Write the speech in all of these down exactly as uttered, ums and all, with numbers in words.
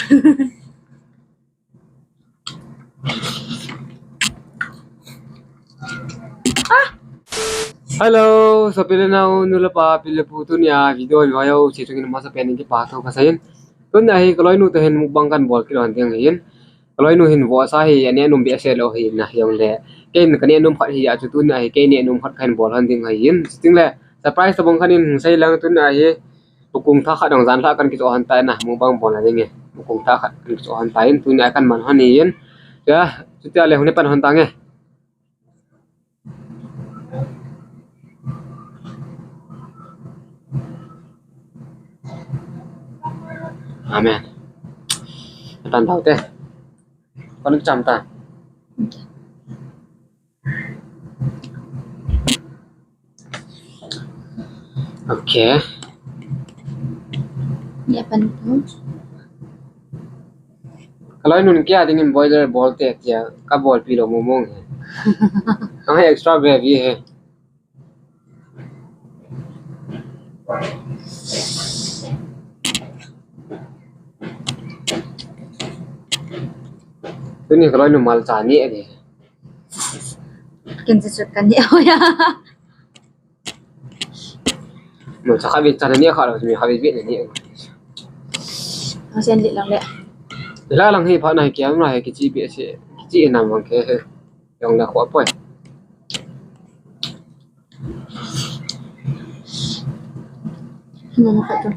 Hello, sopi le nao, nu le pa, pi le pu, tunia video in vayo, che chungin masa pen in kipa thu kaseiyin. Tunia hi kaloinu toh hin mukbang kan bol kilou ding ahin. Kaloinu hin vohsa hi, aneh nom behseh lou ahin, ahijongle. Kei in kaneh nom khat hi, achu tunia hi, kei neh nom khat kan bol ding ahin. Chuting le, surprise tabang khat in sei lang tunia hi. Mukung thah khat dang jan lha kan kichoh hon tai na, mukbang bol na ding e. Mukung thah khat kan kichoh hon tai in, tunia kan man hon in. Ya, chutia le hung ne pan hon tange. Amen. Tan tau te. Kon cham ta. Okay. Ya pan tu. Kaloinu in kei a dingin boiler bol te tia, ka bolpi lou mong mong e. Ang extra gravy e. Tuni kaloinu malcha neh e. Ken chu chu ka neh o ya. Malcha khatvei cha neh kha lou, mi khatvei vei neh. Ang sen le lang le. La lang hi pha na hi kiam na hi kichi behseh, kichi nam vang khe he. Jong la kho poi. Nana kha tu.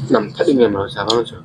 Nam thadi me ma sa bang chu.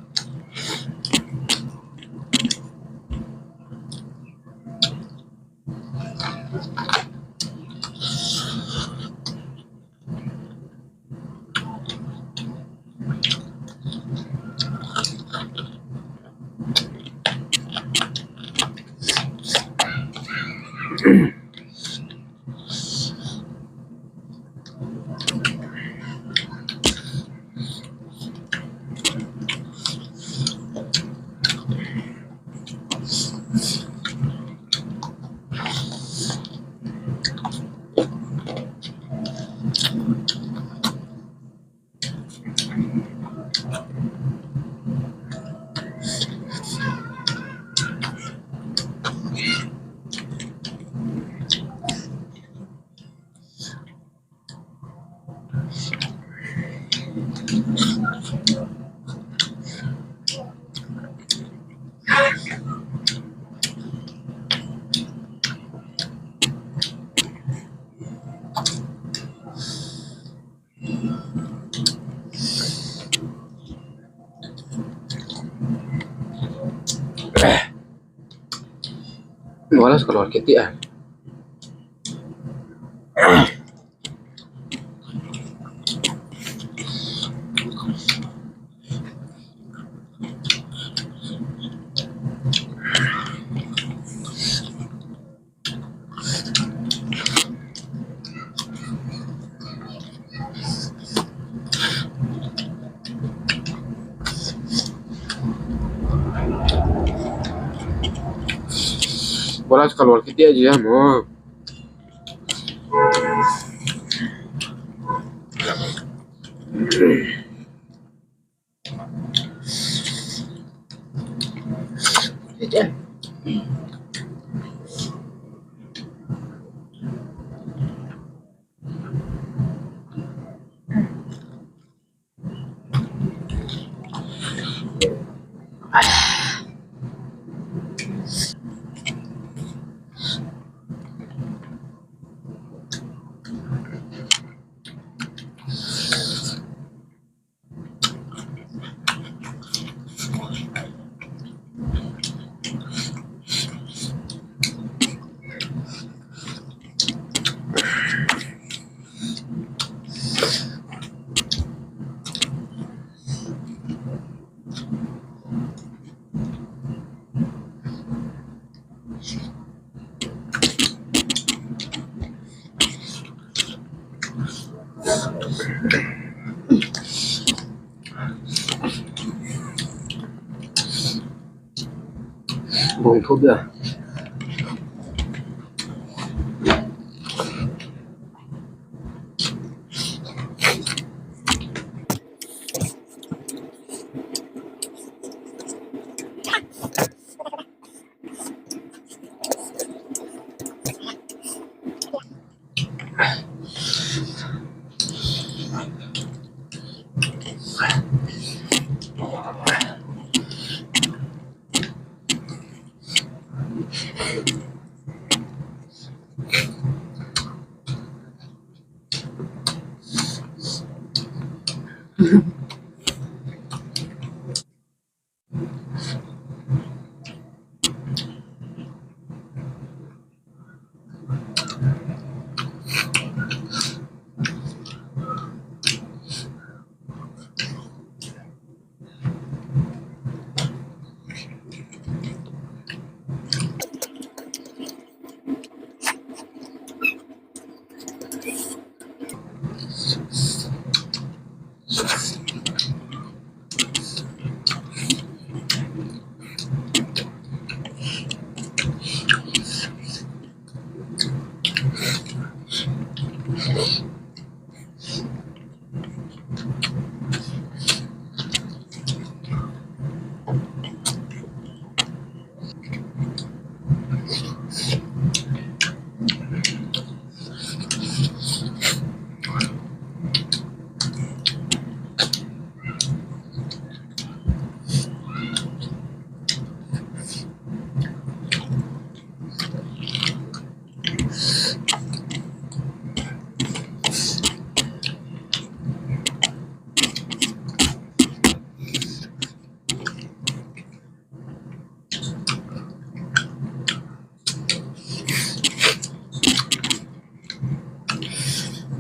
Wala sa kalor kiti ah. Kolas kalol kiti ahi mo. Bong thup dia.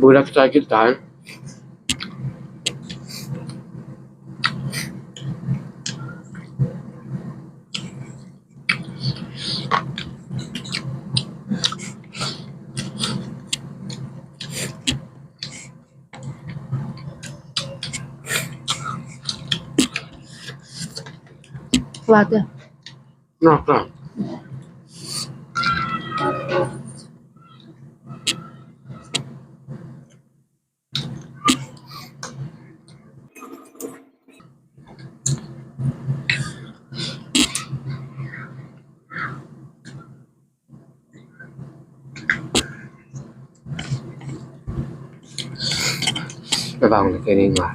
Bulak sakit tahan. Water. Naka. Ka bang le keni nga.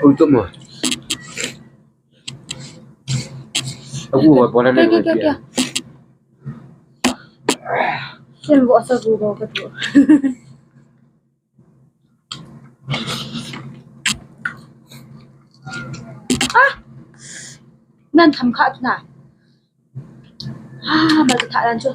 Untuk mo. Aku buat bola ni. Kya, kya, kya, kya? Sen bo asa gu bo ka tu. Ah! Nan tham kha tu na. Ah, mal ka tha lan chu.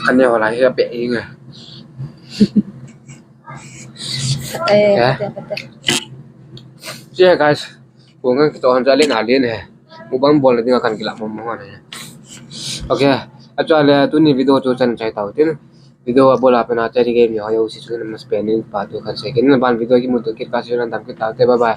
Kan ne wala hi a pe inga. Eh, ya. Pate, pate. Che guys, ko ngan kito han jale na le ne. Mukbang bol na dinga kan kila mong mong ne. Okay, actually tuni video chu chan chai tau tin. Video a bol a pe na che di game yo si chu na mas pe ni pa tu kan se kin na ban video ki mu tu kit ka si na dam kit tau te, bye bye.